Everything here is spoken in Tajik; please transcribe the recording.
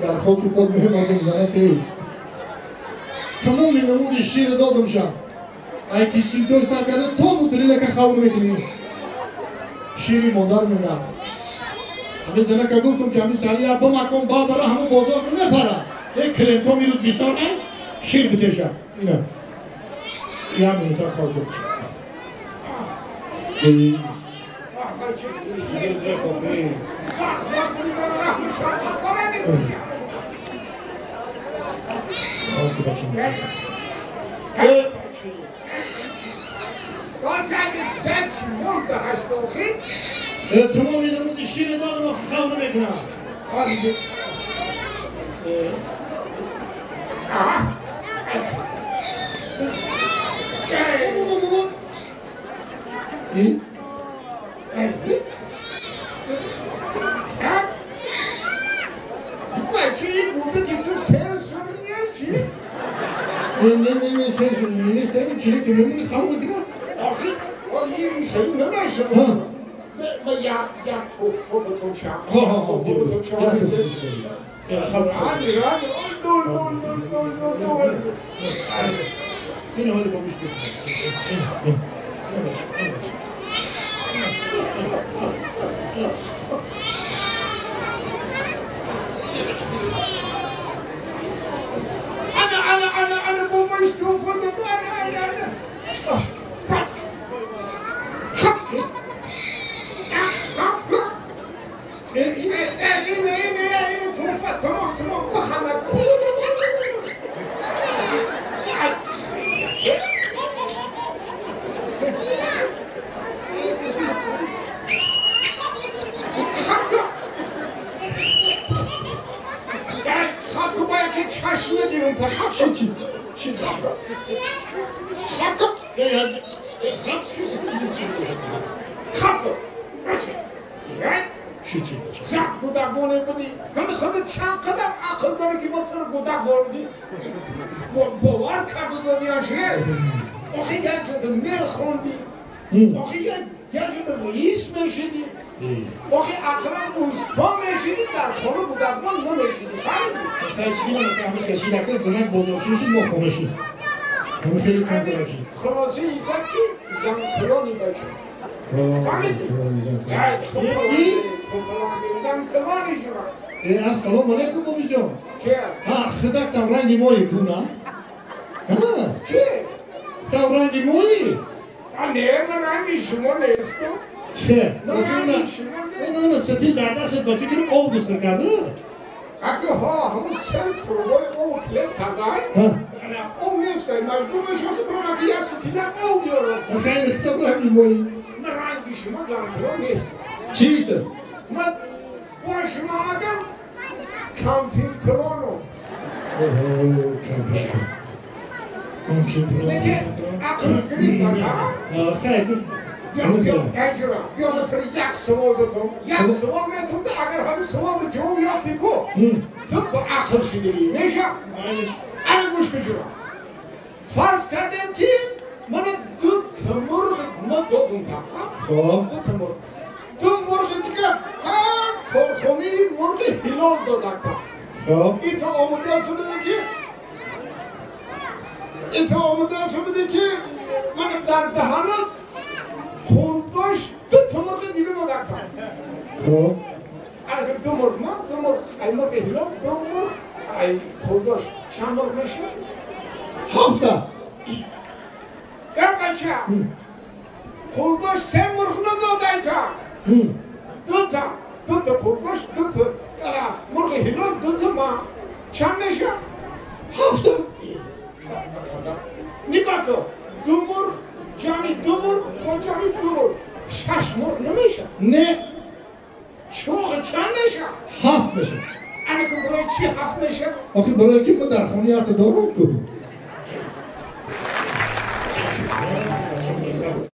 در خاکی پاد مهم زنه تمام نمودی شیر دادم شم ای کیچکین دو سر کرده تا موتوری لکه خور میکنی شیری مادر میدم همه زنه که گفتم که همه سریع با مکن با برا همون بازار رو نپره یک کلنتا میرود بیسار شیر بتشم اینه یه هم میتا خواهد تمام نمود شیر دادم و خواهد میکنم نه سنسور نیست این چیزی که میمونی خواهم میکنم آخه یه ریشه نمیشه ما یا تو بتون شم ها بتون شم این حالی با میشه انا مو مشتوف انا انا بس انا توفى تمام تمام وخلك چشم دیرون تا خب چی چی خب خب خب چی زب گودگانه بودی همه خود چند قدم عقل داره که با تو رو گودگانی باور کرد و دادی آشه آخه یک شده مل خوندی آخه یک شده رئیس میشدی آخه عقلا اوستا میشدی در خانه گودگان نمیشدی فهمیدی؟ خیلی که همه کسی نکرد زنک بازارشی شد ما خانه شد همه خیلی کم درکی خلاصه ایده که زنکلانی بچه فهمیدی؟ زنکلانی شما السلام علیکم بابی جان چه؟ ها خدک تم رنگی مایی کونه ها چه؟ تم رنگی مایی؟ نه من رنگی شما نیستم چه؟ نه نه ستیل در دستت با فکرم آب دست کرده اگه ها همون سن تروبای او کلید کردن او نیست مجبور میشم که برم اگه یه ستیل او بیارم خیلی خطاب رنگی مایی من رنگی شما زنکلان نیست چی تو؟ من با شما مگم کمپیر کلانم اوه کمپیر میگه عقل گریفت ها؟ خیلی بیا مثلا یک سوال بتون یک سوال میتون اگر همین سوال جواب یافتی کو تو با عقل شدی میشه انا گوش کن فرض کردیم که من دو تا مرغ ما دادم خب دو تا مرغ دو مرغ دیگه کارخانه مرغ هلال دادم خب این تو آماده شده که این تو آماده شده که من در دهنت خودش دو تا مرغ دیگه دادم خب اگه دو مرغ ما دو مرغ ای مرغ هلال دو مرغ ای خودش چند مرغ میشه؟ هفته ای بچه خودش سه مرغ نداد ایتا دو تا خودش دو تا مرغ هلال دو تا ما چند میشه؟ هفته نگاه کن دو مرغ جمعی دو مرغ با جمعی دو مرغ شش مرغ نمیشه نه چوغ چند میشه؟ هفت میشه انا که برای چی هفت میشه؟ آخه برای که ما در خانه حتی دارم کن